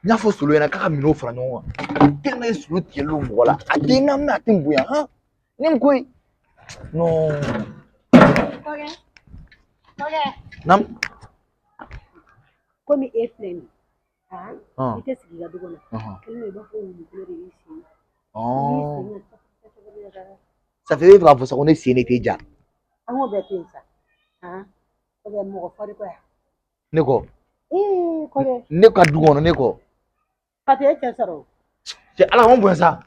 N y'a fɔ Solo ɲɛna k'a ka minɛnw fara ɲɔgɔn kan. Tellement que Solo tigɛlen don mɔgɔ la. A tɛ n na mais a tɛ n bonya han. Ne ko ye. Non. Kɔkɛ. Kɔkɛ. Naamu. Komi e filɛ nin ye. I tɛ sigi i ka du kɔnɔ. Kɛlen don i b'a fɔ wulukulo de b'i sen. Ça fait e bɛ k'a fɔ sa ko ne sen de tɛ ja. An k'o bɛɛ to yen sa. Kɔkɛ mɔgɔ fɔri kɔ yan. Ne kɔ. Kɔkɛ. Ne ka du kɔnɔ ne kɔ. Fatu ye cɛ sɔrɔ. Cɛ ala k'anw bonya sa.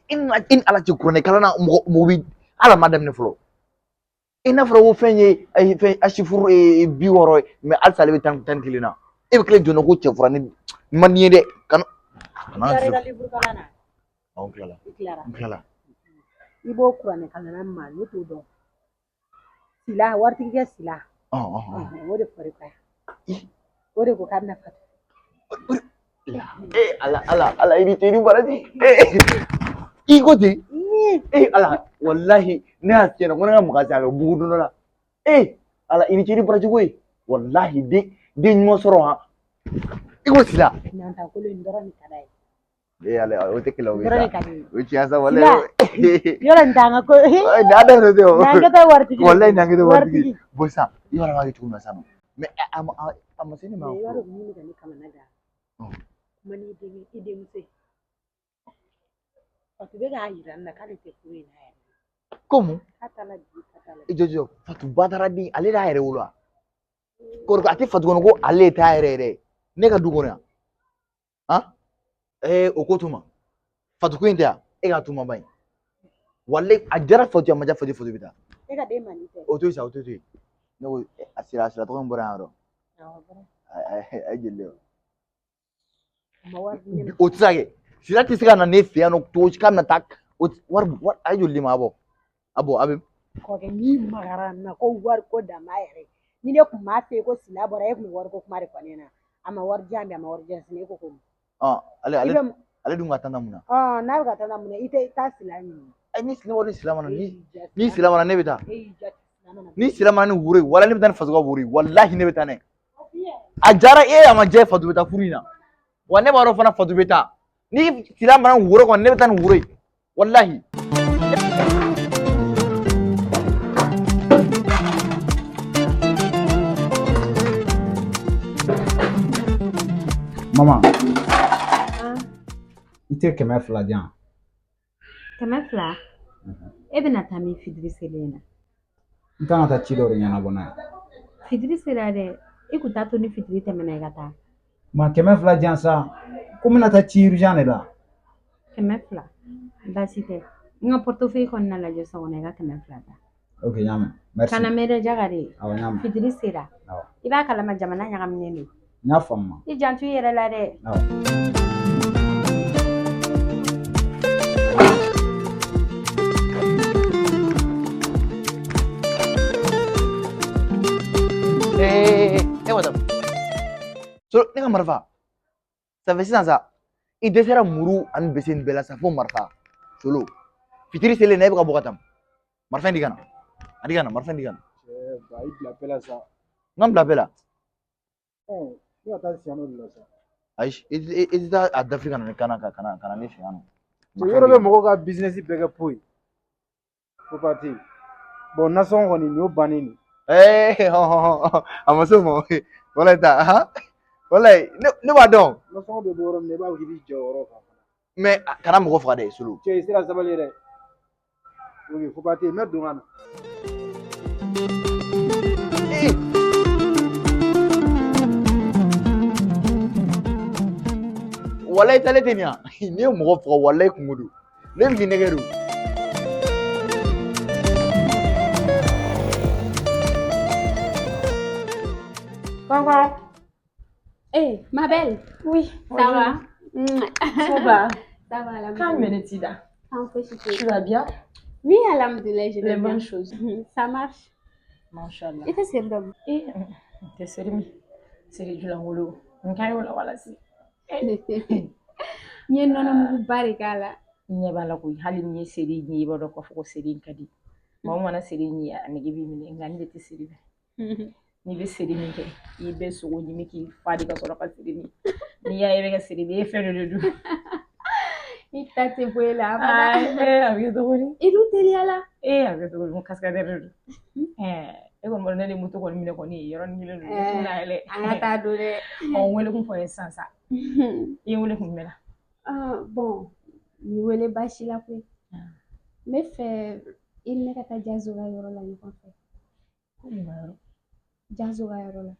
I ni ala cɛ kuranɛ kalan na mɔgɔ mɔgɔ bi ala ma daminɛ fɔlɔ. I n'a fɔra ko fɛn ye fɛn asifuru 60 ye mais halisa ale bɛ 11 na. E bɛ tila jɔn ko cɛ fura ni man di ye dɛ. Kana kana. I ka livre kalan na. Awɔ n tilala. I tilara. N tilala. I b'o kuranɛ kalanna ma ne t'o dɔn. Sila waritigikɛ sila. O de fɔra ko o de ko k'a bɛna fatu. Ee ala ala ala i ni ce i ni baraji. I ko ten. Ee ala walahi ne y'a tiɲɛ ko ne ka magasin a bɛ bugu don dɔ la. Ee ala i ni ce i ni baraji koyi. Walahi den den ɲuman sɔrɔ han. I ko sila. Nantakolo in dɔrɔn de ka d'a ye. Ee ala o tɛ kɛlɛ o ye Dɔrɔn de sa. ka di ye. O ye tiɲɛ sa walahi. Yɔrɔ nin t'an ka ko. N'a daminɛ tɛ o. N'an kɛ waritigi. Walahi n'an kɛ waritigi. Bon sisan i b'a dɔn an b'a kɛ cogo min na sisan nɔ. Mais a ma se ne ma. I b'a dɔn min bɛ ka ne kamana gan. Kuma n'i den i denmuso ye. Fatu bɛ k'a yira ne na k'ale tɛ furu in na yɛrɛ. Ko mun? K'a t'a la bi k'a t'a la. I jɔ jɔ Fatu Badara den ale de y'a yɛrɛ wolo wa? Kɔrɔ a tɛ Fatu kɔnɔ ko ale t'a yɛrɛ yɛrɛ ye. Ne ka du kɔnɔ yan. Han? Ee o ko to ma. Fatu ko in tɛ yan. E k'a to ma ban ye. Walayi a diyara Fatu ye a ma diya Fatu ye Fatu bɛ taa. E ka den man di tɛ. O to yen sa o to yen. Ne ko a sira a sira tɔgɔ in bɔra yan yɔrɔ. A ye jeli de o tɛ se ka kɛ. Sira tɛ se ka na ne fɛ yan nɔ cogo si k'a bɛna taa o wari wari a ye joli di ma a bɔ a bɔ a bɛ. Kɔkɛ n'i magara n na ko wari ko dan b'a yɛrɛ ye. Ni ne kun m'a f'e ye ko sila bɔra e kun bɛ wari ko kuma de fɔ ne ɲɛna. A ma wari di yan bi a ma wari di yan sini e ko ko mun. Ale ale ale dun ka taa mun na. N'a bɛ ka taa mun na i tɛ taa sila ɲini. Ayi ni sila wari sila mana ni sila mana ne bɛ taa. Ni sila mana ni woro ye wala ne bɛ taa ni faso ka woro ye walahi ne bɛ taa n'a ye. A diyara e ye a ma diya Fatu bɛ taa furu in na. Wa ne b'a dɔn fana Fatu bɛ taa. Ni sila mana woro kɔni ne bɛ taa ni woro ye walahi. Mama, i tɛ 200 di yan. 200? E bɛna taa min fitiri selen na? N kan ka taa ci dɔ de ɲɛnabɔ n'a ye. Fitiri sera dɛ, i kun t'a to ni fitiri tɛmɛna i ka taa. Ma 200 di yan sa, ko n bɛna taa ci urgent de la. 200? Baasi tɛ. N ka portefeuille kɔnɔna lajɛ so kɔnɔ i ka 200 ta. Ok, n y'a mɛn. Merci. Kana mɛn dɛ Jagare. Awɔ, n y'a mɛn. Fitiri sera. Awɔ. I b'a kalama jamana ɲagaminen don. N y'a faamu. I janto i yɛrɛ la dɛ. Awɔ. Ee, e ma taa. So ne ka marifa. Ça fait sisan sa i dɛsɛra muru ani bese nin bɛɛ la sa fo marifa. Solo. Fitiri selen na e bɛ ka bɔ ka taa. Marifa in di ka na. A di ka na marifa in di ka na. Ba i bila bɛɛ la sa. N ka n bila bɛɛ la. Ne ka taa siyano de la sa. Ayi i tɛ taa a dafiri ka na ne kana ka na ka na ne fɛ yan nɔ. Yɔrɔ bɛ mɔgɔw ka business bɛɛ kɛ po ye. Ko ba tɛ yen. Bon nasɔngɔ kɔni nin y'o bannen de. Ee hɔn hɔn hɔn a ma s'o ma walayi ta han walayi ne b'a dɔn. Nasɔngɔ bɛ bɔ yɔrɔ min na i b'a fɔ k'i b'i jɔ o yɔrɔ kan. Mais kana mɔgɔ faga dɛ Solo. Cɛ i sera sabali dɛ. Ok ko ba tɛ yen n bɛ don ka na. Walayi tale tɛ nin yan n'i ye mɔgɔ faga walayi kungo don ne bɛ k'i nɛgɛ don. Kɔkɔ. Eh, ma belle. Oui. Ça va? Ça va. Ça va, alhamdoulilah. Quand Menetida. Tu vas bien? Oui, alhamdoulilah, je vais Les bien. bonnes choses. Ça marche. Machallah. I tɛ seri dɔ? Eh, tɛ seri min. Seri julangolo. N kan y'o la wala si. N ye nɔnɔmuguba de k'a la. N ɲɛ b'a la koyi hali n'i ye seri in ye i b'a dɔn k'a fɔ ko seri in ka di. Maa o mana seri in ye a nege b'i minɛ nka ne de tɛ seri fɛ. N'i bɛ seri min kɛ i bɛ sogo ɲimi k'i fa de ka sɔrɔ ka seri min. N'i y'a ye i bɛ ka seri i ye fɛn dɔ de dun. I ta tɛ bɔ e la abada. A bɛ kɛ cogo di? I dun teliyala. Ee a bɛ kɛ cogo di? N ko cascadeur de don. E kɔni b'a dɔn ne de moto kɔni minɛ kɔni yɔrɔnin kelen don. Ne tɛna yɛlɛ. An ka taa don dɛ. Ɔ n wele kun fɔ n ye sisan sa. I ye n wele kun jumɛn na? Bon, n y'i wele baasi la koyi. N bɛ fɛ i ni ne ka taa Jazo ka yɔrɔ la ɲɔgɔn fɛ. Ko mun ka yɔrɔ? Jazo ka yɔrɔ la.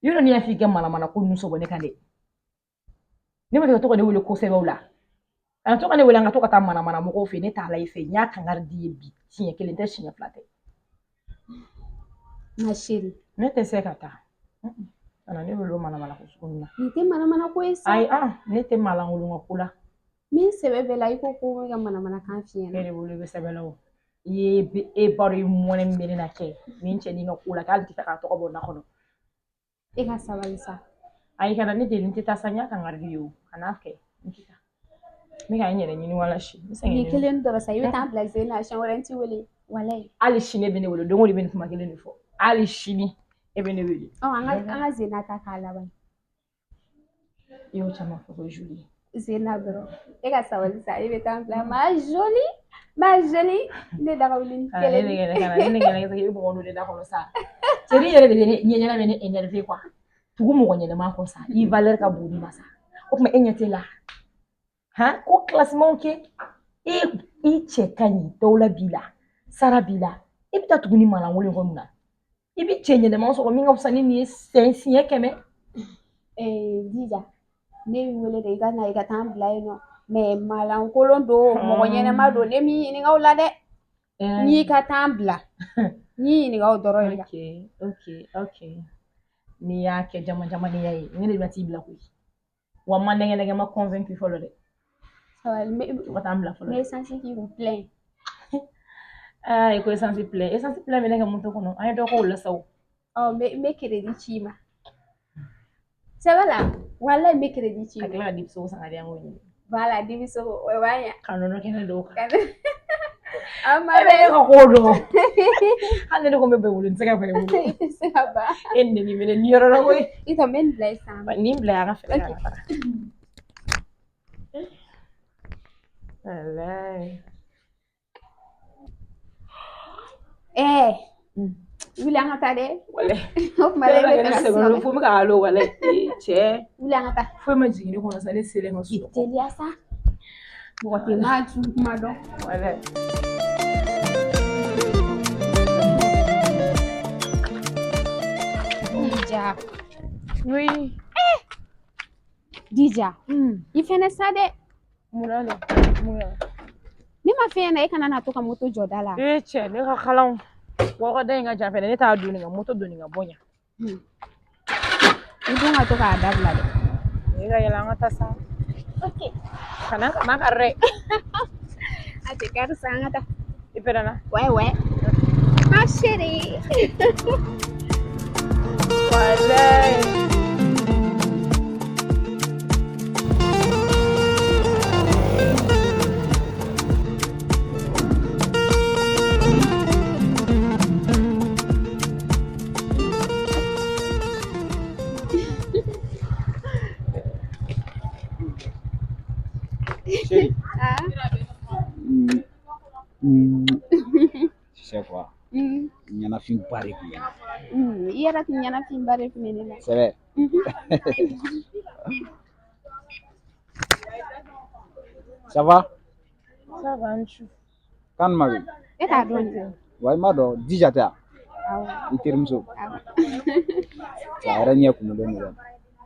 Yɔrɔ ne y'a f'i ka manamana ko ninnu sɔbɔ ne kan dɛ. Ne ma deli ka to ka ne wele ko sɛbɛw la. Kana to ka ne wele an ka to ka taa manamana mɔgɔw fɛ, ne t'a la i fɛ. N y'a kangari d'i ye bi, siɲɛ kelen tɛ, siɲɛ fila tɛ. Ma chérie. Ne tɛ se ka taa. Kana ne wele o manamana ko sugu ninnu na. Nin tɛ manamana ko ye sa. Ayi, ne tɛ maalankolon ka ko la. Min sɛbɛ bɛɛ la, i ko ko n bɛ ka manamanakan f'i ɲɛna. E de bolo i bɛ sɛbɛ la o. I ye e ba dɔn i mɔnɛ min bɛ ne na kɛ nin cɛnin ka ko la k'ale tɛ fɛ k'a tɔgɔ bɔ n da kɔnɔ. E ka sabali sa. Ayi, kana ne deli, n tɛ taa sa, n y'a kangari d'i ye o. Kan'a kɛ, n tɛ taa. N bɛ ka n yɛrɛ ɲini wala si. N sɛgɛnnen Nin don. kelen dɔrɔn sa, i bɛ taa n bila zen na, siɲɛ wɛrɛ n t'i wele. Walayi. Hali sini e bɛ ne wele, don o don i bɛ nin kuma kelen de fɔ. Hali sini e bɛ ne wele. Ɔ, an ka zena ta k'a laban. I y'o caman fɔ ko jolie. Zena dɔrɔn. E ka sabali sa, e bɛ taa n bila. Ma jolie, ma jolie. Ne da ka wuli ni Kana ne kelen. nɛgɛ, kana ne nɛgɛ, i bɛ mɔgɔ don ne da kɔnɔ sa. Cɛnin yɛrɛ de bɛ ne ɲɛɲɛna bɛ ne énervé quoi. Tugu mɔgɔ ɲɛnɛma kɔ sa, i valeur ka bon ni ma sa. O tuma e ɲɛ t'e la. Han, ko classement kɛ. E i cɛ ka ɲi, dawula b'i la, sara b'i la. E bɛ taa tugu ni malankolon kɔ mun na? I bɛ cɛ ɲɛnɛma sɔrɔ min ka fisa ni nin ye siɲɛ 100. Dija, ne y'i wele de i ka na i ka taa n bila yen nɔ. Mais malankolon don, mɔgɔ ɲɛnɛma don, ne m'i ɲininka o la dɛ. N'i ka taa n bila, n y'i ɲininka o dɔrɔn de la. Ok. N'i y'a kɛ jama jamanenya ye, ne de bɛ t'i bila koyi. Wa n ma nɛgɛ nɛgɛ, n ma convaincu fɔlɔ dɛ. Sabali, n To ka taa n bila fɔlɔ. bɛ essence k'i kun plein. Aa, i ko essence plein. Essence plein bɛ ne ka moto kɔnɔ. An ye dɔ k'o la sa o. Ɔ, n bɛ crédit ci i ma. Sɛbɛ la, walayi n bɛ crédit ci i Ka ma. tila ka dibisogo san ka di yan k'o ɲini. Voilà, dibisogo, o b'a ɲa. Ka nɔnɔ kɛnɛ dɔw kan. An ma E bɛ ne ka ko dɔn. Hali ni ne ko n bɛ bɛn wolo, n tɛ se ka bɛn wolo. I tɛ se ka ban. E ni ne bɛ nin yɔrɔ la koyi. I tɔ, n bɛ nin bila yen sisan. Nin bila yan, an ka fɛɛrɛ kɛ ka taga. Walayi. Ɛɛ, wuli an ka taa dɛ. Walayi. O tuma la e bɛ fɛ ka sunɔgɔ. Fo n bɛ ka alo walayi. Cɛ. Wuli an ka taa. Foyi ma jigin ne kɔnɔ sa, ne selen ka I sunɔgɔ. teliya sa. Mɔgɔ tɛ n'a ju kuma dɔn. Walayi. Dija. Oui. Dija. I fɛnɛ sa dɛ. Mun na de? Mun na? Ne ma f'e ɲɛna e kana na to ka moto jɔ da la. Ee cɛ, ne ka kalanw. Wa da in ka jan fɛnɛ, ne t'a don nin ka moto don nin ka bɔ ɲa. I dun ka to k'a dabila dɛ. Ne ka yɛlɛ an ka taa sa. Ok. Kana kana kari dɛ. A tɛ kari sa, an ka taa. I pɛrɛnna? Ouais, ouais. Ma chérie. Walayi. Chérie. Ah. Tu sais quoi? Ɲɛnafin ba de tun bɛ n na. I yɛrɛ tun ɲɛnafin ba de tun bɛ ne la. C'est vrai. Ça va? Ça va, n su. Kan ma bɛ? E t'a dɔn nin. Wa i m'a dɔn Dija tɛ wa? Awɔ. I terimuso. Awɔ. A yɛrɛ ɲɛ kumulen don dɛ.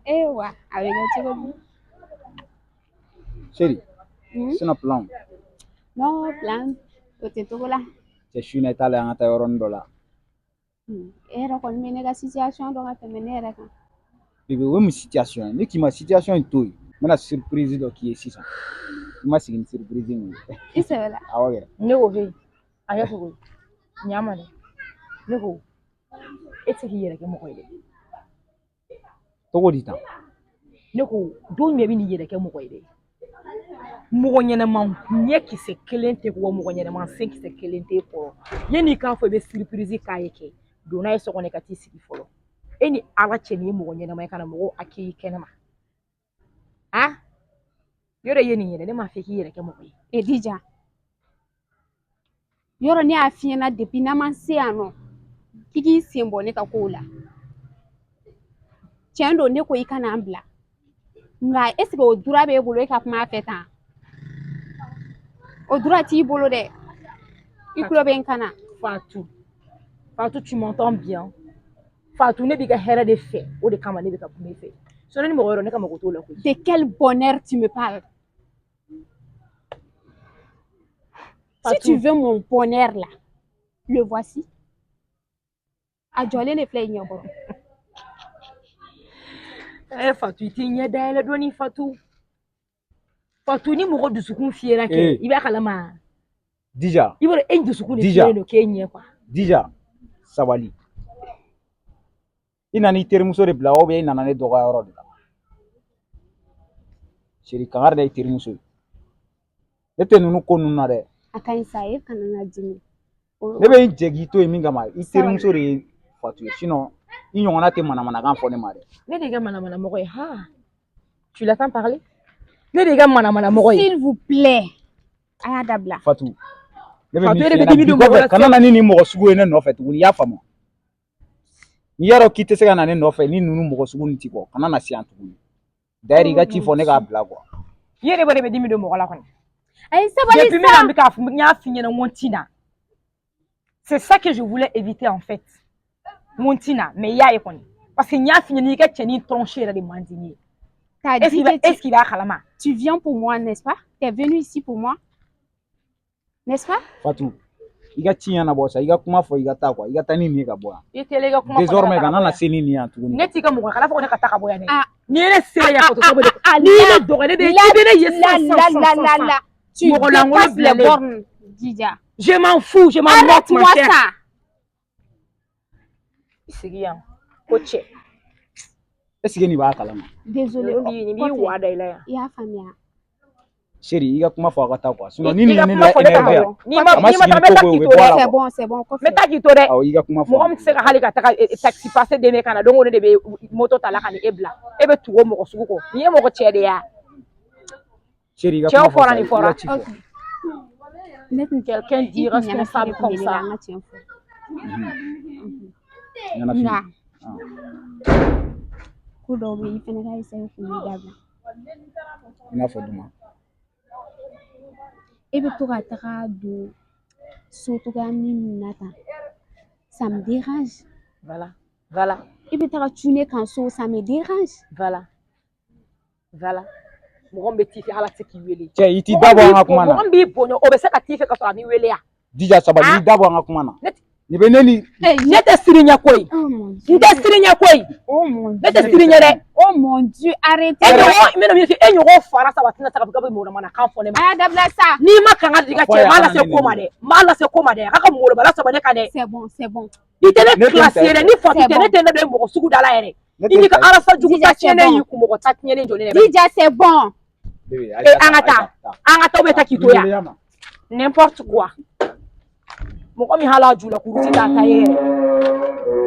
Ee wa, a bɛ kɛ cogo di? Chérie, sinon plan. Non, plan o tɛ togo la. Cɛ su in na i t'a lajɛ an ka taa yɔrɔnin dɔ la. E yɛrɛ kɔni bɛ ne ka situation dɔn ka tɛmɛ ne yɛrɛ kan. Bébé, o ye mun situation ye? Ne k'i ma situation in to yen. N bɛna surprise dɔ k'i ye sisan. I ma sigi ni surprise min ye. I sɛbɛ la. Awɔ kɛ. Ne ko heyi, a kɛ cogo di? Ɲa ma dɛ. Ne ko e tɛ se k'i yɛrɛ kɛ mɔgɔ ye dɛ. Cogo di tan? Ne ko don jumɛn i bɛ n'i yɛrɛ kɛ mɔgɔ ye dɛ? Mɔgɔ ɲɛnɛma ɲɛ kisɛ kelen tɛ wa mɔgɔ ɲɛnɛma sen kisɛ kelen tɛ kɔrɔ. Yanni i k'a fɔ i bɛ surprise k'a ye kɛ, don n'a ye so kɔnɔ i ka t'i sigi fɔlɔ. E ni Ala cɛ nin ye mɔgɔ ɲɛnɛma ye ka na mɔgɔw accueillir kɛnɛma. Yɔrɔ i ye nin yɛrɛ, ne m'a fɔ k'i yɛrɛ kɛ mɔgɔ ye. E Dija, yɔrɔ ne y'a f'i ɲɛna depuis n'an ma se yan nɔ k'i k'i sen bɔ ne ka kow la. Tiɲɛ don, ne ko i kana an bila, nka est ce que o droit b'e bolo e ka kuma a fɛ tan? O droit t'i bolo dɛ. I tulo bɛ n kan na. Fatou, Fatou, tu m'entends bien? Fatou, ne b'i ka hɛrɛ de fɛ, o de kama ne bɛ ka kuma i fɛ. Sinon ni mɔgɔ wɛrɛ, ne ka mago t'o la koyi. De quel bonheur tu me parles? Si Fatou. tu veux mon bonheur là, le voici. A jɔlen de filɛ i ɲɛkɔrɔ. Eh Fatou, i t'i ɲɛ dayɛlɛ dɔɔni Fatou. Fatou, ni mɔgɔ dusukun fiyɛra kɛ, Eh. i b'a kalama. Dija. I b'a dɔn e dusukun de Dija. fiyɛlen don k'e ɲɛ quoi. Dija, sabali. I nana i terimuso de bila ou bien i nana ne dɔgɔya yɔrɔ de la? Chérie, kangari da i terimuso ye. Ne tɛ ninnu ko ninnu na dɛ. A ka ɲi sa, e kana na dimi. Ne bɛ n jɛ k'i to yen min kama, i terimuso de ye Fatou ye. Sinon, i ɲɔgɔnna tɛ manamanakan fɔ ne ma dɛ. Ne de y'i ka manamanamɔgɔ ye, ha. Tu l'entends parler? Ne de y'i ka manamanamɔgɔ ye. S'il vous plaît, a y'a dabila. Fatou, ne bɛ Fatou, min e de f'i bɛ ɲɛna dimi bi don mɔgɔ kɔfɛ, la kana na ni nin mɔgɔ sugu ye ne nɔfɛ tuguni, i y'a faamu? N'i y'a dɔn k'i tɛ se ka na ne nɔfɛ ni ninnu mɔgɔ sugu nin t'i kɔ, kana na se yan tuguni. D'ailleurs, i ka ci fɔ ne k'a bila quoi. I yɛrɛ de bɛ dimi don mɔgɔ la kɔni. A ye sabali Depuis sa. min na n bɛ k'a fɔ, n y'a f'i ɲɛna n ko n ti na. C'est ça que je voulais éviter en fait. N ko n ti na, mais i y'a ye kɔni. Parce que n y'a f'i ɲɛna i ka cɛnin tronche yɛrɛ de man di ne ye. T'as Est-ce dit qu'il va, que tu, est-ce qu'il b'a kalama? tu viens pour moi, n'est-ce pas? T'es venu ici pour moi, n'est-ce pas? Fatou, i ka ci ɲɛnabɔ sa, i ka kuma fɔ i ka taa quoi, i ka taa ni nin ye ka bɔ yan. I tɛlen i ka kuma fɔ ne ka Désormais, taa ka kana bɔ na yan. se ni nin ye yan tuguni. Ne t'i ka mɔgɔ ye, kana fɔ ko ne ka taa ka bɔ yan dɛ. Ah. N'i ye ne sera yan, Fatou, sababu de Ah, n'i ye là, ne dɔgɔ, ne bɛ là, i bɛ ne ye là, sisan, là, sisan, là, sisan, là, sisan. là. Tu Mɔgɔ lankolon dépasses les bilalen. bornes, Dija. Je m'en fous, je m'en moque, ma Arrête-moi chère. ça. I sigi yan, ko cɛ. Est-ce que nin b'a kalama? Désolé. Nin b'i wa da i la yan. I y'a faamuya. Chérie, i ka kuma fɔ a ka taa quoi. Sinon, I ni nin i ka ye ne kuma la fɔ ne ka énervé yan, bɔ. N'i ma a ma n'i ma sigi taa, ni n bɛ ko taa ko ye, k'i o bɛ to bɔ a dɛ. la C'est quoi. bon, c'est bon. N bɛ Kɔfɛ. taa k'i to dɛ. Awɔ, i ka kuma fɔ. Mɔgɔ min tɛ se ka hali ka taga taxi passer dɛmɛ ka na, don o don ne de bɛ moto ta la ka na e bila. E bɛ tugu o mɔgɔ sugu kɔ. Nin ye mɔgɔ cɛ de ye wa? Chérie, i ka Cɛw kuma fɔ fɔra sa, nin i fɔra. ka ci fɔ. Ok. Ne tun Quelqu'un i tun ɲɛnafin d'irresponsable de tun comme bɛ ne la, ça. an ka tiɲɛ fɔ. Ɲɛnafin. Nka Ah. ko dɔw bɛ yen, i fɛnɛ ka essayer k'olu dabila. I n'a fɔ jumɛn? E bɛ to ka taga don so cogoya min na tan, ça me dérange. Voilà, voilà, I bɛ taga cun ne kan so, ça me dérange. voilà, voilà. Mɔgɔ min bɛ t'i fɛ, hali a tɛ se k'i wele. Cɛ, i t'i Mɔgɔ da min bɔ an b'i ka kuma na. mɔgɔ min b'i bonya, o bɛ se ka t'i fɛ ka sɔrɔ a m'i wele ya. Dija, sabali, Ah. i da bɔ an ka kuma na. Ne Nin bɛ ne ni ne tɛ siran ɲɛ koyi. Oh mon N Dieu. tɛ siran ɲɛ koyi. Oh mon Ne tɛ Dieu. siran ɲɛ dɛ. Oh mon Dieu, arrêtez. E ɲɔgɔn, n bɛna min f'i ye, e ɲɔgɔn fara saba tɛna se ka fɔ k'a bɛ manamanakan fɔ ne ma. A y'a dabila sa. N'i ma kangari di i ka Fɔ cɛ, yan, n b'a kana lase ne ko ma nɛni. dɛ. N b'a lase ko ma dɛ. A ka molobala saba ne kan dɛ. C'est bon, c'est bon. I tɛ ne Ne tɛ n kilasi ta ye dɛ. Ni Fatou C'est tɛ, ne bon. tɛ ne don mɔgɔ sugu da la yɛrɛ. Ne I tɛ n'i n ka ta ye. arasa jugu Dija, ta c'est tiɲɛnen bon. y'i kun, mɔgɔ ta tiɲɛnen jɔlen de bɛ. Dija, c'est bon. Bébé, E, ayi, an ka taa, taa. taa. An ka taa, ou bien taa k'i to N'i yan. wele ya ma. N'importe quoi. Mɔgɔ min hali a ju la kurusi t'a ta ye yɛrɛ.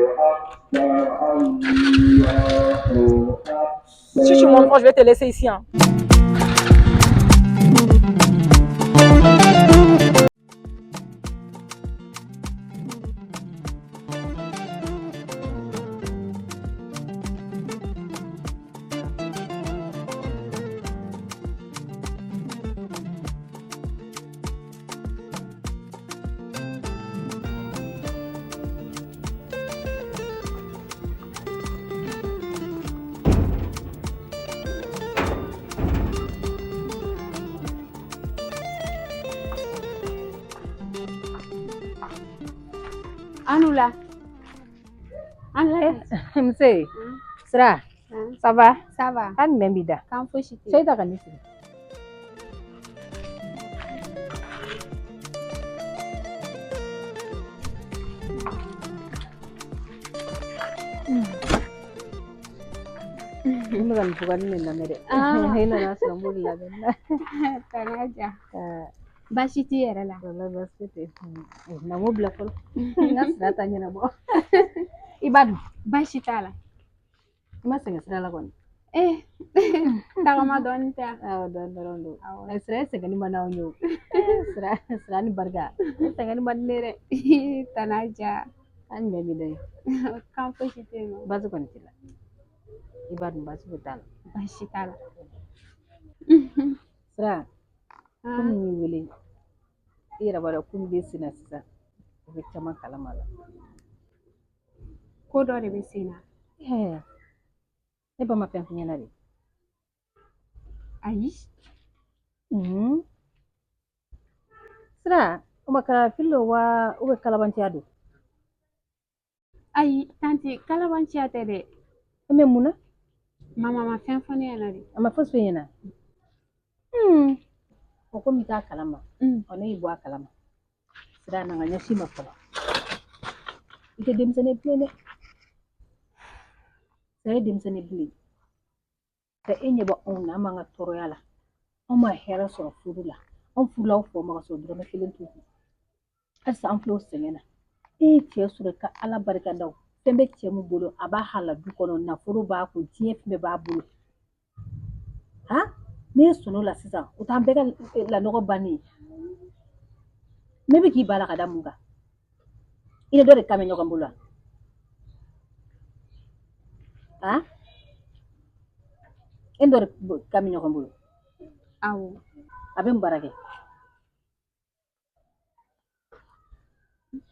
Si tu m'entends, je vais te laisser ici. Hein. An la. An la. Nse, Sira, ça va? Ça va. Kan jumɛn b'i da? Kan fosi tɛ. Cɛ i ta ka ne sigi. N bɛ ka nin bugani de lamɛn dɛ. Ah. I nana sɔrɔ n b'o de labɛn na. Kana ja. Baasi t'i yɛrɛ la. Walahi baasi tɛ. Na n k'o bila fɔlɔ. N ka sira ta ɲɛnabɔ. I b'a dun. Baasi t'a la. I ma sɛgɛn sira la kɔni. Eh, tagama dɔɔni tɛ. Awɔ, dɔɔni dɔrɔn don. Awɔ. Sira, e sɛgɛnni man d'anw ye o. Sira, Sira ni barika. E sɛgɛnni man di ne ye dɛ. Tana Ja. An jumɛn b'i dɔn ye? Kan fosi tɛ yen nɔ. Baasi kɔni t'i la. I b'a dun, baasi foyi t'a la. Baasi t'a la. Sira, komi n y'i wele, i yɛrɛ b'a dɔn ko min bɛ sen na sisan, i bɛ caman kalama la. Ko dɔ de bɛ sen na. Ɛɛ, ne ba ma fɛn f'i ɲɛna de? Ayi. Sira, o ma kalafili don wa ou bien kalabanciya don? Ayi, tanti, kalabanciya tɛ dɛ. Mais mun na? Mama ma fɛn fɔ ne ɲɛna de. A ma fosi f'i ɲɛna? O komi i t'a kalama, ɔ ne y'i bɔ a kalama. Sira, na n ka ɲɛsin ma fɔlɔ. I tɛ denmisɛnnin bilen dɛ. Sira, e denmisɛnnin bilen. Ka e ɲɛ bɔ anw na, an b'an ka tɔɔrɔya la. Anw ma hɛrɛ sɔrɔ furu la. Anw furula aw faw ma ka sɔrɔ dɔrɔmɛ kelen t'u kun. Halisa an filɛ o sɛgɛn na. E ye cɛ sɔrɔ ka Ala barika da o. Fɛn bɛ cɛ min bolo, a b'a hala du kɔnɔ, nafolo b'a kun, diɲɛ fɛn bɛɛ b'a bolo. Han? N'e sɔnn'o la sisan, o t'an bɛɛ ka lanɔgɔ bannen ye. Ne bɛ k'i ba la ka da mun kan? I ni dɔ de kan bɛ ɲɔgɔn bolo wa? Han? E ni dɔ de kan bɛ ɲɔgɔn bolo? Awɔ. A bɛ mun baara kɛ?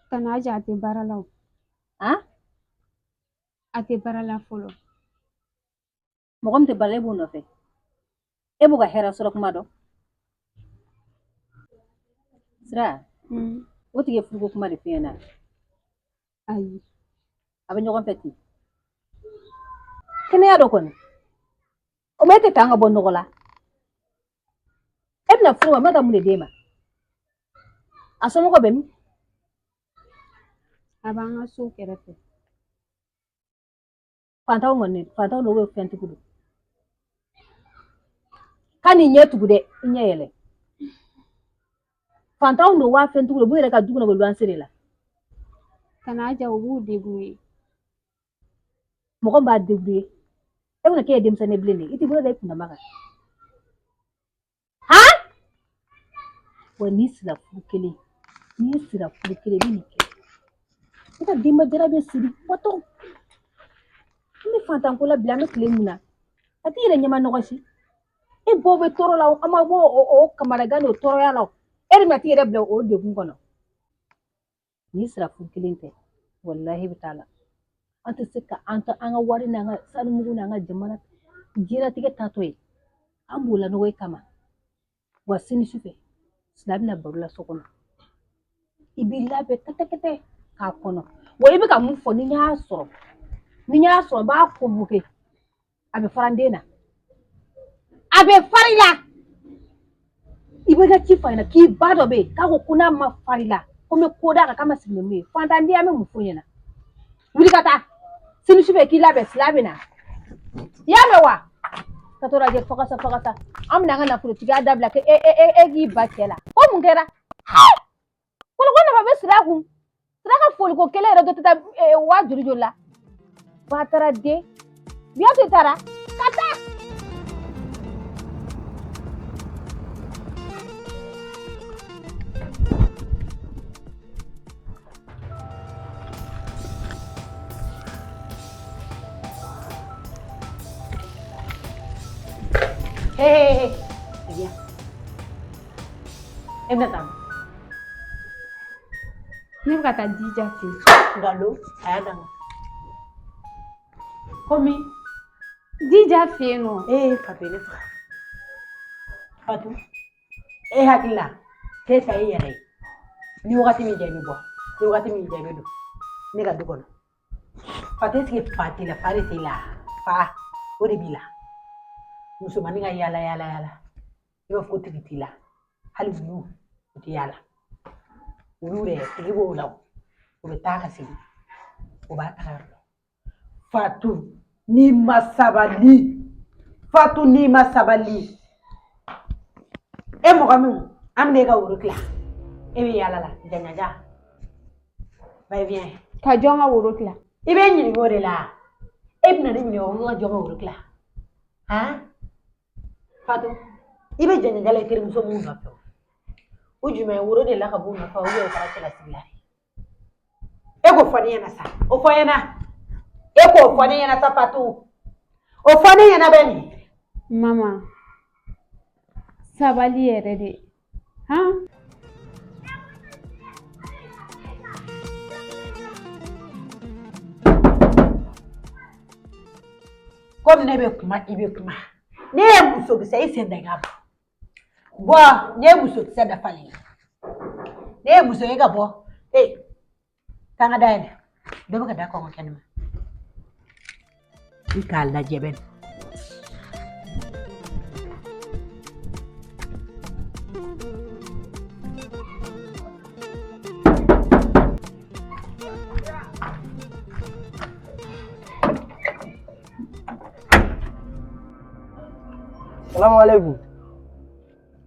Tana Ja, a tɛ baara la o. Han? A tɛ baara la fɔlɔ. Mɔgɔ min tɛ baara la, e b'o nɔfɛ. E b'o ka hɛrɛ sɔrɔ kuma dɔn. Sira, o tigi ye furuko kuma de f'i ɲɛna? Ayi. A bɛ ɲɔgɔn fɛ ten. Kɛnɛya dɔ kɔni. O ma e tɛ k'an ka bɔ nɔgɔ la. E bɛna furu ma, ma ka mun de d'e ma? A somɔgɔw bɛ min? A b'an ka so kɛrɛfɛ. Fantanw kɔni, fantanw don ou fɛntigiw don? Ka n'i ɲɛ tugu dɛ, i ɲɛ yɛlɛ. Fantanw don wa fɛntigiw don, u b'u yɛrɛ ka du kɔnɔ, u bɛ luwanse de la. Tana Ja, u b'u débrouiller. Mɔgɔ min b'a débrouiller, e bɛna k'e ye denmisɛnnin bilen de, i t'i bolo da i kundama kan. Han? Wa n'i sira furu kelen, n'i sira furu kelen, i bɛ nin kɛ. I ka denba jara bɛ siri watɔ. An bɛ fantanko la bi, an bɛ tile min na, a t'i yɛrɛ ɲɛma nɔgɔ si. E baw bɛ tɔɔrɔ la, an ma bɔ o kamanagan n'o tɔɔrɔya la. E de bɛna t'i yɛrɛ bila o degun kɔnɔ. N'i sira furu kelen tɛ, walahi bɛ taa la. An tɛ se ka an ta an ka wari n'an ka sanumugu n'an ka jamana diɲɛlatigɛ taatɔ ye. An b'o lanɔgɔ e kama. Wa sini sufɛ, Sila bɛna baro la so kɔnɔ. I b'i labɛn kɛtɛ kɛtɛ k'a kɔnɔ. Wa i bɛ ka mun fɔ, ni n y'a sɔrɔ, ni n y'a sɔrɔ, n b'a convoquer. A bɛ fara n den na. A bɛ fara i la. I bɛ ka ci f'a ɲɛna k'i ba dɔ bɛ yen k'a ko ko n'a ma fara i la, ko n bɛ ko d'a kan k'a ma sigi ni mun ye. Fantanden, an bɛ mun f'o ɲɛna? Wuli ka taa. Sini sufɛ k'i labɛn, Sila bɛ na. I y'a mɛn wa? Ka to lajɛ fakasa fakasa. An bɛna an ka nafolotigiya dabila k'e e e e k'i ba cɛ la. Ko mun kɛra? Koloko nafa bɛ Sira kun. Sira ka foliko kelen yɛrɛ dɔ tɛ taa waa joli joli la. Ba taara den. Biyatu taara. Ka taa. Hé, hé, hé, viens. E bɛna taa min? Ne bɛ ka taa Dija fɛ yen. Nkalon, a y'a danga. Komi? Dija fɛ yen nɔ. Ee, Fatu ye ne faga. Fatu, e hakili la k'e ta ye yɛrɛ ye. Ni wagati min diya i bɛ bɔ, ni wagati min diya i bɛ don ne ka du kɔnɔ. Fatu, est-ce que fa t'i la, fa de t'i la, fa o de b'i la. Musomanin ka yaala yaala yaala, i b'a fɔ ko tigi t'i la. Hali wulu o tɛ yaala. Wulu yɛrɛ tigi b'o la o, o bɛ taa ka segin, o b'a taga yɔrɔ la. Fatu, n'i ma sabali, Fatu n'i ma sabali, e mɔgɔ min an bɛna e ka woro tila, e bɛ yaala la jaɲaja, va et vient. Ka jɔn ka woro tila? I bɛ ɲininka o de la. E bɛna ne ɲininka ko ka jɔn ka woro tila. Han Fatou i bɛ jɛnjɛn la i terimuso mun nɔfɛ o jumɛn woro de la ka b'u nɔfɛ ou bien o taara cɛlasigi la de e k'o fɔ ne ɲɛna sa o fɔ n ɲɛna e k'o fɔ ne ɲɛna sa Fatou o fɔ ne ɲɛna bɛ nin mama sabali yɛrɛ de han komi ne bɛ kuma i bɛ kuma ne ye musokisɛ i sen da i ka bɔ bɔ ne ye musokisɛ dafalen ye ne ye muso ye ka bɔ ee taa n ka da yɛlɛ dɔ bɛ ka da kɔngɔ kɛnɛ ma i k'a lajɛ bɛ Salamu alaikum.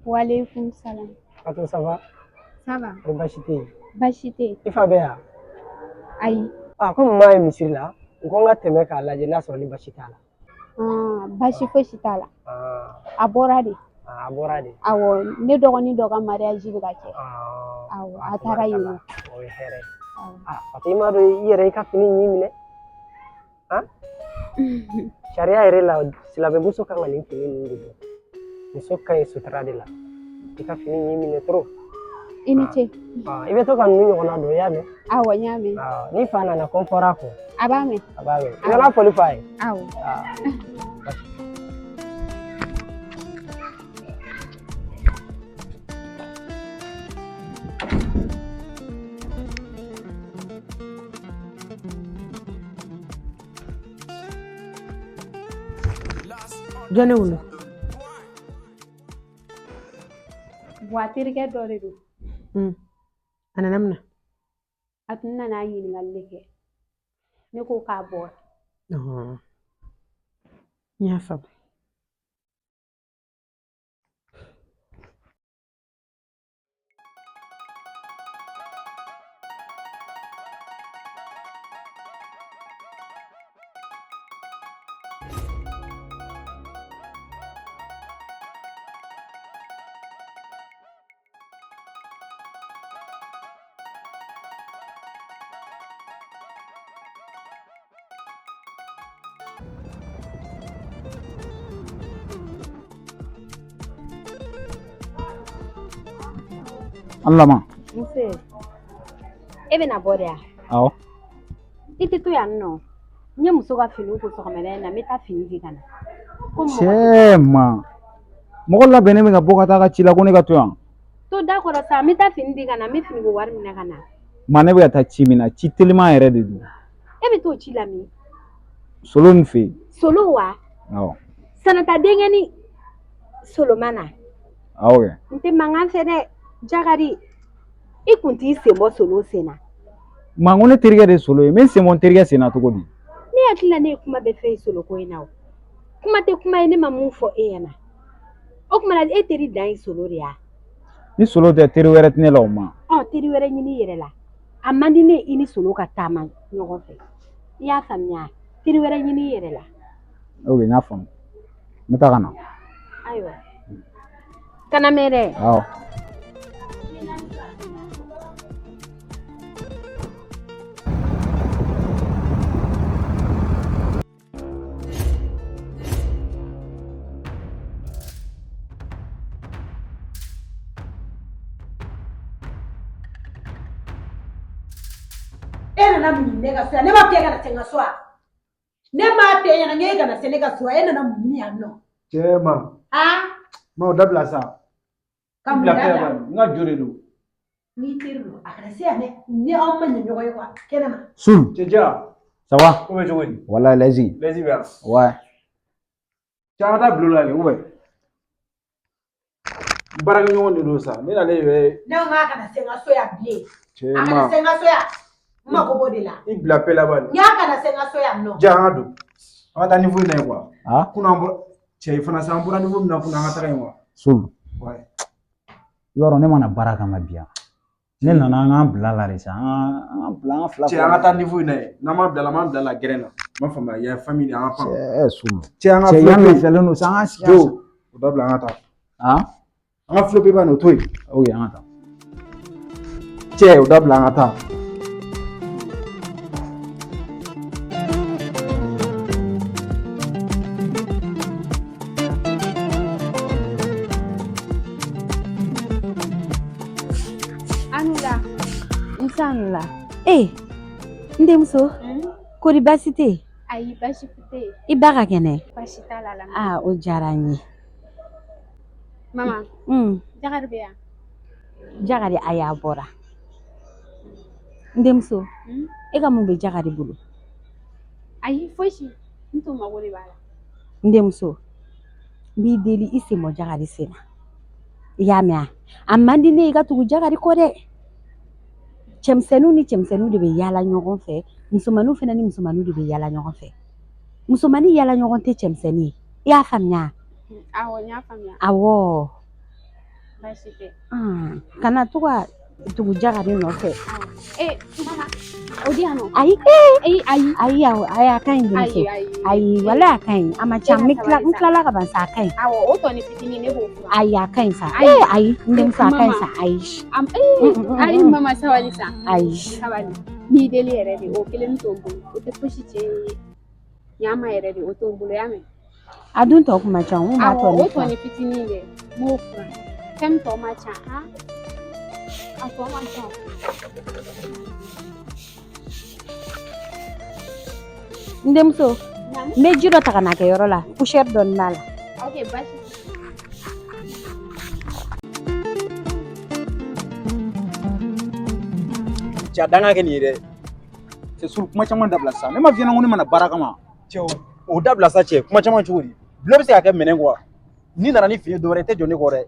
Waleykum salam. Fatou, ça va? Ça va. Ko baasi tɛ yen? Baasi tɛ yen. I fa bɛ yan? Ayi. Ah, komi maa ye misiri la, n ko n ka tɛmɛ k'a lajɛ n'a sɔrɔ ni baasi t'a la. Ah, baasi fosi t'a la. Ah, A bɔra de. ah, a bɔra de. Awɔ, ne dɔgɔnin dɔ ka mariage bɛ ka kɛ. Ah, Awɔ, a taara yen nɔ. O ye hɛrɛ ye. Awɔ. Ah, Fatou, i m'a dɔn i yɛrɛ i ka fini y'i minɛ. Han? Sariya yɛrɛ la, silamɛmuso kan ka nin fini ninnu de don. Muso ka ɲi sutura de la. I ka fini y'i minɛ trop. I ni ce. Ah, i bɛ to ka ninnu ɲɔgɔnna don, i y'a mɛn? Awɔ, n y'a mɛn. Ah, n'i fa nana ko n fɔra a kɔ. A b'a mɛn. A b'a mɛn. I bɛ n ka foli f'a ye. Awɔ. Ah. Jɔn ne wolo Buwa terikɛ dɔ de don. A nana mun na? A tun nana ɲininkali de kɛ. Ne ko k'a bɔra. Ɔhɔn. N y'a faamu. An lama. Nse. E bɛna bɔ de wa? Awɔ. I tɛ to yan nɔ. N ye muso ka finiw ko sɔgɔmada in na, n bɛ taa fini di ka na. Ko mɔgɔ Cɛ ma. Mɔgɔ labɛnnen bɛ ka bɔ ka taa a ka ci la ko ne ka to yan. to da kɔrɔ sa, n bɛ taa fini di ka na, n bɛ finiko wari minɛ ka na. Ma ne bɛ ka taa ci min na, ci teliman yɛrɛ de don. E bɛ t'o ci la min? Solo nin fɛ yen. Solo wa? Awɔ. Sanata denkɛ ni Solo ma na. Awɔ kɛ. N tɛ mankan fɛ dɛ. Jakari, i kun t'i sen bɔ Solo sen na. Ma ko ne terikɛ de ye Solo ye. N bɛ n sen bɔ n terikɛ sen na cogo di? Ne hakili la ne ye kuma bɛɛ f'e ye Solo ko in na o. Kuma tɛ kuma ye ne ma mun fɔ e ɲɛna. O tuma na e teri dan ye Solo de ye wa? Ni Solo tɛ teri wɛrɛ tɛ ne la o ma. Ɔ teri wɛrɛ ɲini i yɛrɛ la. A man di ne ye i ni Solo ka taama ɲɔgɔn fɛ. I y'a faamuya? Teri wɛrɛ ɲini i yɛrɛ la. Ok, n y'a faamu. N bɛ taa ka na. Ayiwa. Kana mɛn dɛ. Awɔ. E nana mun ɲini ne ka so yan? Ne m'a f'i ye ka na se n ka so wa? Ne m'a f'e ɲɛna k'e kana se ne ka so wa? E nana mun ɲini yan nɔ? Cɛ ma. Aa? Ma o dabila sa. Ka mun Bila fɛn dabila? ba, n ka jo de don. N'i teri don, a kana se yan dɛ. Ni aw ma ɲɛ ɲɔgɔn ye kuwa, kɛnɛma. Sul. Cɛ Jara. Ça va? Ko bɛ cogo di? Walayi Lɛzi. Lɛzi bɛ yan. Ouais. Cɛ an ka taa bulon la kɛ ou bien? N baarakɛɲɔgɔn de don sa. Ne n'ale de bɛ. Ne ko k'a kana se n ka so yan bilen. Cɛ A kana ma. se n ka so yan. N mako b'o de la. I bila pe laban. N y'a kana se n ka so yan nɔ. Ja an ka don. An ka taa niveau in na yen quoi. Ah? Kunun an bɔra cɛ fana sa an bɔra niveau min na kunun an ka taga yen quoi. Sul. Ouais. I b'a dɔn ne mana baara kama bi yan. Ne nana an k'an bila la de sa. An k'an bila an ka fila Cɛ an ka taa niveau in na yen. N'an m'a bila la, an b'an bila la gɛrɛn na. N m'a faamuya, ya famille de an ka pan. Cɛ Sulu. Cɛ an ka Cɛ yan flopper. lafiyalen don sa, an ka sigi. Jo, o dabila an ka taa. Han? An ka flopper ba nin o to yen. Ok, an ka taa. Cɛ o dabila an ka taa. Anula. Nse Anula. Ee, n denmuso, kori baasi tɛ yen? Ayi, baasi tɛ yen. I ba ka kɛnɛ? Baasi t'a la. Aa, o diyara n ye. Mama, Jakari bɛ yan? Jakari, ayi, a bɔra. N denmuso, e ka mun bɛ Jakari bolo? Ayi, fosi. N tun mago de b'a la. N denmuso, n b'i deli i sen bɔ Jakari sen na. I y'a mɛn wa? A man di ne ye i ka tugu Jakari kɔ dɛ. Cɛmisɛnninw ni cɛmisɛnninw de bɛ yaala ɲɔgɔn fɛ, musomaninw fana ni musomaninw de bɛ yaala ɲɔgɔn fɛ. Musomanin yaala ɲɔgɔn tɛ cɛmisɛnnin ye. I y'a faamuya? Awɔ, n y'a faamuya. Awɔ. Baasi tɛ. Kana to ka tugu Jakari nɔfɛ. Ee, mama, o di yan nɔ. Ayi, ayi, ayi. Ayi, awɔ, ayi, a ka ɲi denmuso. Ayi, ayi. Ayi, walayi a ka ɲi. A man ca, n bɛ tila, n tilala ka ban sa, a ka ɲi. Awɔ, o tɔ ni fitinin ne b'o furan. Ayi, a ka ɲi sa. Ayi. Ee, ayi, n denmuso, a ka ɲi sa. Ayi. Ayi, mama, sabali sa. Ayi. Sabali. N b'i deli yɛrɛ de, o kelen t'o bolo. O tɛ fosi tiɲɛ i ye. Ɲama yɛrɛ de, o t'o bolo, y'a mɛn? A dun tɔ kun man ca, n kun b'a Awɔ, tɔ o ni tɔ furan. ni fitinin dɛ, n b'o furan. Fɛn min tɔ man ca, han? A tɔ man ca. N denmuso, n bɛ ji dɔ ta ka na kɛ yɔrɔ la, poussière dɔɔni b'a la. Ok, baasi tɛ. Cɛ a danga kɛ nin ye dɛ. Cɛ Sulu, kuma caman dabila sa. Ne ma f'i ɲɛna ko ne mana baara kama. Cɛ o dabila sa cɛ, kuma caman cogo di? Dulɔ bɛ se ka kɛ minɛn kɔ wa? N'i nana ni fini dɔ wɛrɛ ye, i tɛ jɔ ne kɔ dɛ.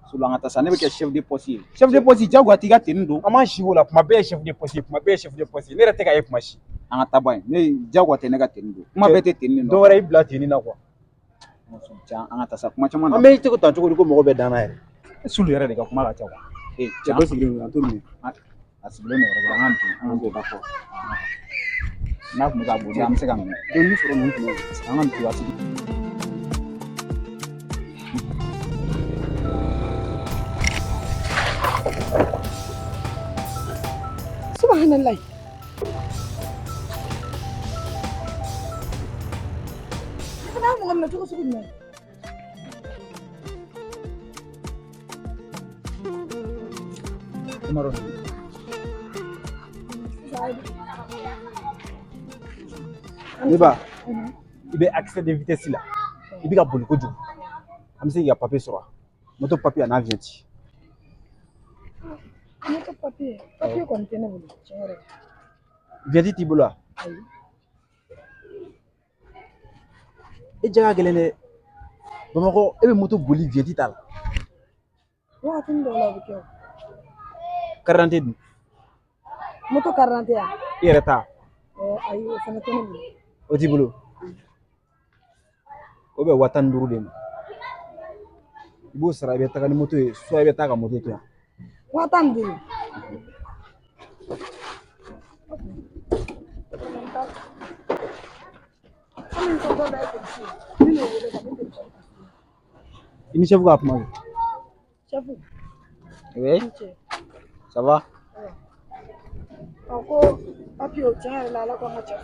Sulu, an ka taa sa, ne bɛ kɛ chef de poste ye. Chef de poste, jagoya t'i ka tenue don. An m'an si k'o la, kuma bɛɛ ye chef de poste ye, kuma bɛɛ ye chef de poste ye. Ne yɛrɛ tɛ ka ye kuma si. An ka taa ban yen. Ne jagoya tɛ ne ka tenue don. Kuma bɛɛ tɛ tenue de Dɔ wɛrɛ y'i bila tenue na quoi. Cɛ, an ka taa sa, kuma caman An bɛ cogo tan cogo di ko mɔgɔ bɛ danna yɛrɛ. Sulu yɛrɛ de ka kuma ka ca quoi. Ee, Cɛ dɔ sigilen don, an t'o minɛ. A sigilen don yɔrɔ dɔ la, an ka don, an ka don d'accord. N'a tun bɛ ka boli, an bɛ se ka minɛ. Donni sɔrɔ ninnu tun bɛ. An ka don a sigi. Subhanallah. I fana ye mɔgɔ minɛ cogo sugu jumɛn? Umaru. Ne ba, i bɛ excès de vitesse la. I bɛ ka boli kojugu. An bɛ se k'i ka papier sɔrɔ wa? Moto papier a n'a vignette. Moto papier, papier kɔni tɛ ne bolo tiɲɛ yɛrɛ la. Vignette t'i bolo wa? Ayi. E ja ka gɛlɛn dɛ. Bamakɔ, e bɛ moto boli vignette t'a la. Wagatinin dɔw la o bɛ kɛ o. Carte d'identité dun? Moto carte d'identité ya? I yɛrɛ ta. Ayi, o fana tɛ ne bolo. O t'i bolo? O bɛ 15,000 de ma. I b'o sara, i bɛ taga ni moto ye, soit i bɛ taa ka moto to yan. 15,000. Komi n tonton dɔ ye polisi ye, n bɛn'o wele ka n bɛ telefɔni ta. I ni chef ka kuma kɛ. Chef. Oui. I ni ce. Ça va? Ɔ ko papier o tiɲɛ yɛrɛ la Ala ko an ka cɛ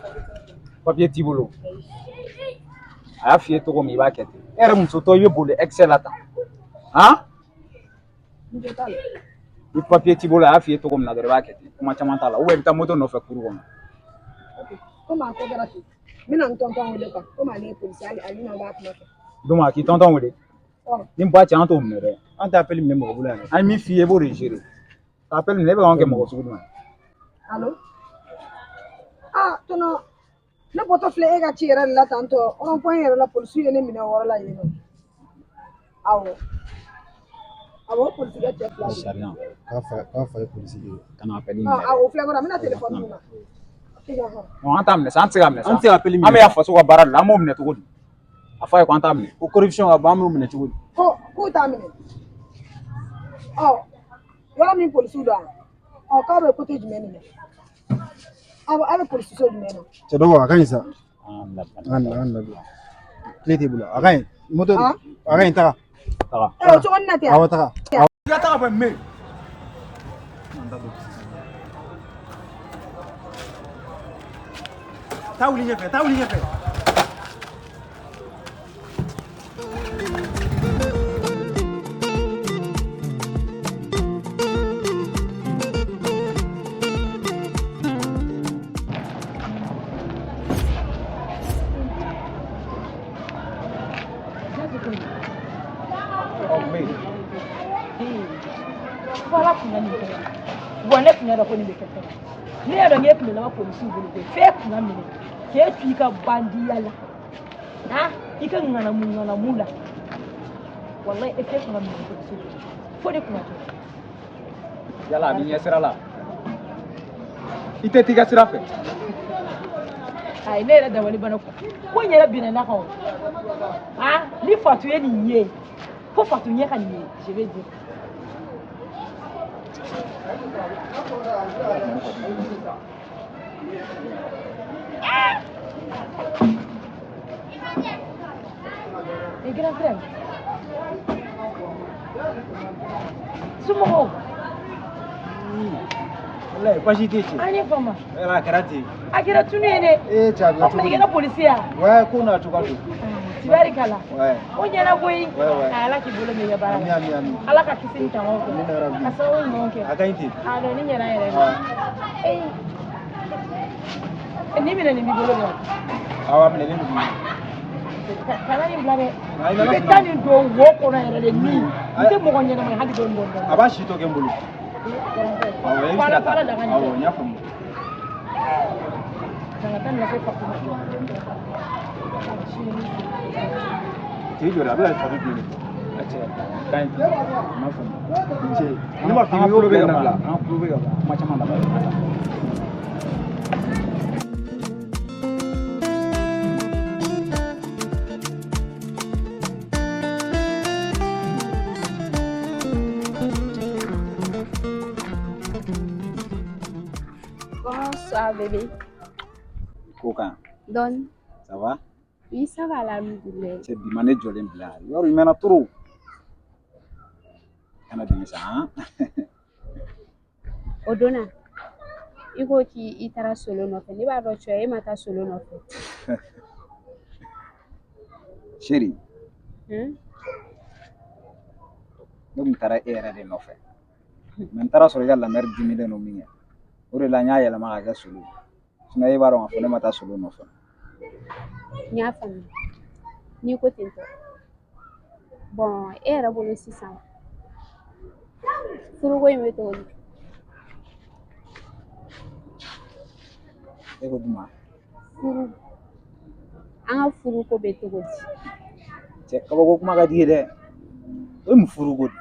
papier tɛ ne bolo. Papier t'i bolo. A y'a f'i ye cogo min, i b'a kɛ ten. E yɛrɛ musotɔ, i bɛ boli excès la tan. Han? N jo t'a la. Ni papier t'i bolo, a y'a f'i ye cogo min na dɔrɔn, i b'a kɛ ten. Kuma caman t'a la. Ou bien i bɛ taa moto nɔfɛ kuru kɔnɔ. Ok, komi a ko kɛra ten, n bɛna n tonton wele quoi, komi ale ye polisi ye, hali ale n'aw b'a kuma kɛ. Donc a k'i tonton wele. Ɔ. Ni ba cɛ, an t'o minɛ dɛ. An tɛ appel minɛ mɔgɔ bolo yan dɛ. An ye min f'i ye, i b'o de gérer. Ka appel minɛ, e bɛ k'anw kɛ mɔgɔ sugu jumɛn ye? Allo? Ah, tonton, ne bɔtɔ filɛ e ka ci yɛrɛ de la tantɔ, rond point yɛrɛ la, polisiw ye ne minɛ o yɔrɔ la yen nɔ. Awɔ. Awɔ, o polisikɛ cɛ fila de. Sariya. K'a fa ye polisi ye. Kana appel Ɔ, minɛ. awɔ, o filɛ kɔnɔ, n bɛna téléphone d'u ma. Ok, d'accord. Non, an t'a minɛ sa, an tɛ se k'a minɛ sa. An tɛ se ka appel minɛ. An bɛ yan faso ka baara de la, an b'o minɛ cogo di? A fɔ a ye ko an t'a minɛ. O corruption ka ban, an b'o minɛ cogo di? Ko k'u t'a minɛ. Ɔ, yɔrɔ min polisiw don wa? Ɔ, k'aw bɛ côté jumɛn de la? Aw bɛ polisiso jumɛn na? Cɛ dɔgɔ, a ka ɲi sa. An labila. An labila. Clé t'i bolo. A ka ɲi. Moto a ka ɲi taga. Taga. O cogo nin na ten. Awɔ taga. I ka taga bɔ yen. Taa wuli ɲɛfɛ, taa wuli ɲɛfɛ. Fo ala kun ka nin kɛ wa ne kun y'a dɔn ko nin bɛ kɛ fɛnɛ ne y'a dɔn k'e kun bɛ laban polisiw bolo koyi f'e kun ka minɛ k'e to i ka bandiya la han i ka ŋanamu ŋanamu la walayi e f'e kun ka minɛ polisiw bolo fo de kun ka kɛ. Yala a b'i ɲɛ sira la. I tɛ t'i ka sira fɛ. Ayi ne yɛrɛ dabali banna ko n yɛrɛ binna n'a kan o han ni Fatu ye nin ye fo Fatu ɲɛ ka nin ye je vais dire. Et grand frère, somɔgɔw? Walayi baasi tɛ cɛ. An ye fama. Yala a kɛra ten. A kɛra tunu ye dɛ. Ee cɛ a bɛ O tuma i kɛra polisi ye wa? Ouais, ko n'a cogoya don. Tibarikala. Ouais. O ɲɛna koyi. Ouais, ouais. Ala k'i bolo mɛn i ka baara Ami la. ami ami. Ala ka kisi ni tangaw kɛ. Amina yarabi. Ka sababu ɲumanw kɛ. A ka ɲi ten. A dɔn ni ɲɛna yɛrɛ de. Ouais. Ee nin minɛ nin b'i bolo dɛ. Awɔ a minɛlen don. Kana nin bila dɛ. Ayi, I n'Ala bɛ sɔnna. taa nin don wo kɔnɔ yɛrɛ de min. N tɛ mɔgɔ ɲɛnama ye hali dɔɔni dɔɔni. A b'a si tɔ kɛ n bolo. Awɔ e bɛ se ka taa. Awɔ n y'a faamu. Kan ka taa nin lase Fatu ma. Tigi jɔ dɛ, a bɛ ka Fatu joli. A cɛ ka ɲi ten. N m'a faamu. Cɛ ne m'a f'i ye ko bɛ ka bila. An tulo bɛ ka ban kuma caman laban. Bonsoir bébé. Ko kan. Dɔɔni. Ça va? Oui, ça va alhamdulilayi. Cɛ bi ma ne jɔlen bila. Yɔrɔ i mɛnna trop. Kana dimi sa han. O donna i ko k'i taara solo nɔfɛ ne b'a dɔn cɛ e ma taa solo nɔfɛ. Chérie, Hmm? ne kun taara e yɛrɛ de nɔfɛ. Mais n taara sɔrɔ i ka lamɛri dimilen don min kɛ. O de la n y'a yɛlɛma ka kɛ solo ye. Sinon e b'a dɔn k'a fɔ ne ma taa solo nɔfɛ. N y'a faamuya n'i ko ten tɔ. Bon e yɛrɛ bolo sisan furuko in bɛ cogo di? E ko jumɛn? Furu an ka furuko bɛ cogo di? Cɛ kabako kuma ka di ye dɛ. O ye mun furuko de ye?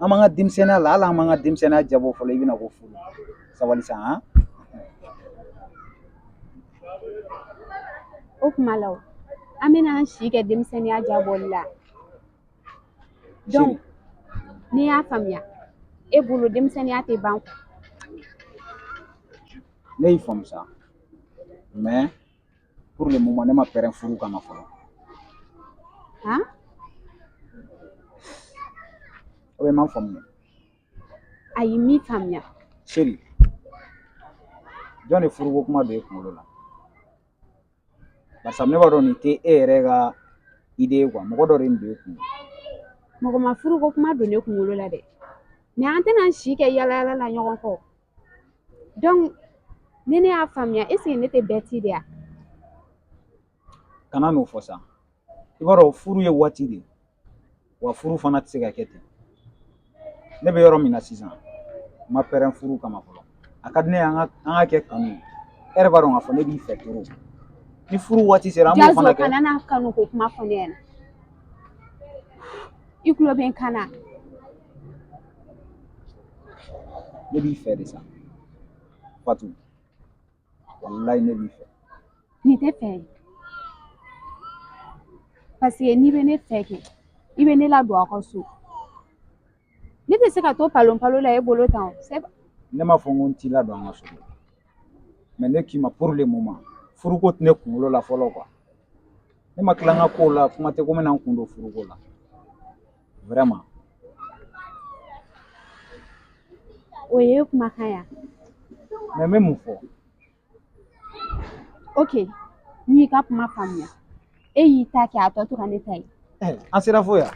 An b'an ka denmisɛnninya la hali an m'an ka denmisɛnninya jabɔ fɔlɔ i bɛna ko furu. Sabali sa han. O kuma la o an bɛna an si kɛ denmisɛnninya jabɔli la. Donc n'i y'a faamuya e bolo denmisɛnninya tɛ ban. Ne y'i faamu sa. Mais pour le moment ne ma pɛrɛn furu kama fɔlɔ. Han? O bɛ n ma faamuya. Ayi n m'i faamuya. Chérie, jɔn de furuko kuma don e kunkolo la? Barisa ne b'a dɔn nin tɛ e yɛrɛ ka idée ye quoi mɔgɔ dɔ de ye nin don e kun. Mɔgɔ ma furuko kuma don ne kunkolo la dɛ. Mais an tɛna an si kɛ yala yala la ɲɔgɔn kɔ. Donc ni ne y'a faamuya est ce que ne tɛ bête de ya? Kana n'o fɔ sa. I b'a dɔn furu ye waati de ye. Wa furu fana tɛ se ka kɛ ten. Ne bɛ yɔrɔ min na sisan, n ma pɛrɛn furu kama fɔlɔ. A ka di ne ye an ka kɛ kanu ye. E yɛrɛ b'a dɔn k'a fɔ ne b'i fɛ trop. Ni furu waati sera an b'o fana Jazo kɛ. kana na kanu ko kuma fɔ ne ɲɛna. I tulo bɛ n kan na. Ne b'i fɛ de sa. Fatu, walayi ne b'i fɛ. Nin tɛ fɛ ye. Parce que n'i bɛ ne fɛ kɛ i bɛ ne ladon aw ka so. Ne tɛ se ka to palon palon la e bolo tan o. Ne m'a fɔ n ko n t'i ladon an ka so. Mais ne k'i ma pour le moment Furuko tɛ ne kunkolo la fɔlɔ quoi. Ne ma tila n ka kow la, kuma tɛ ko n bɛna n kun don furuko la. Vraiment. O ye kumakan ya. Mais n bɛ mun fɔ? Ok, n y'i ka kuma faamuya. E y'i ta kɛ, a tɔ tora ne ta ye. An sera fo yan.